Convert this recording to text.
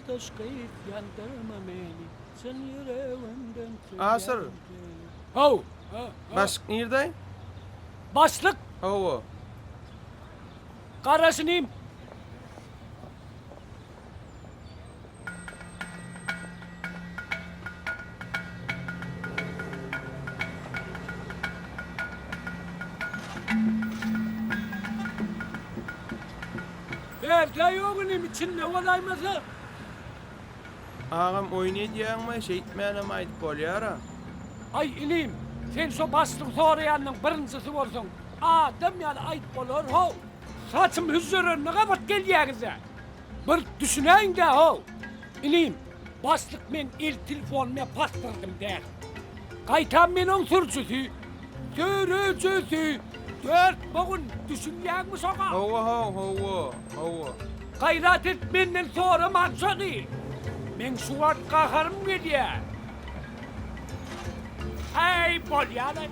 Gardaş gyz ýandyrma meni Çyn ýüregimden Aşyr. söýýän seni. How, ha, ha. Başlyk nirde? Başlyk! Hawa. Garaş inim. Bärde ýok inim içinde bolaýmasa. Agam oýun edýäňmi şeýtmänem aýdyp bolýara. Aý inim sen şo başlyk soraýanyň birinjisi bolsaň adam ýaly aýyp bolar how. Saçym hüžžerenine gabat gelýäňizä. Bir düşünäýiňdä how. Inim başlyk meň el telefonymy ýa pasportym däl. Gaýtam men oň sürüjisi. Sürüjisi! Dört bogun, düşünýäňmi şoňa? Hawa, haw, hawa, hawa. Gaýrat et menden soraman şony! Meň şu wagt gaharym gelýär. Häý, bolýa-laý.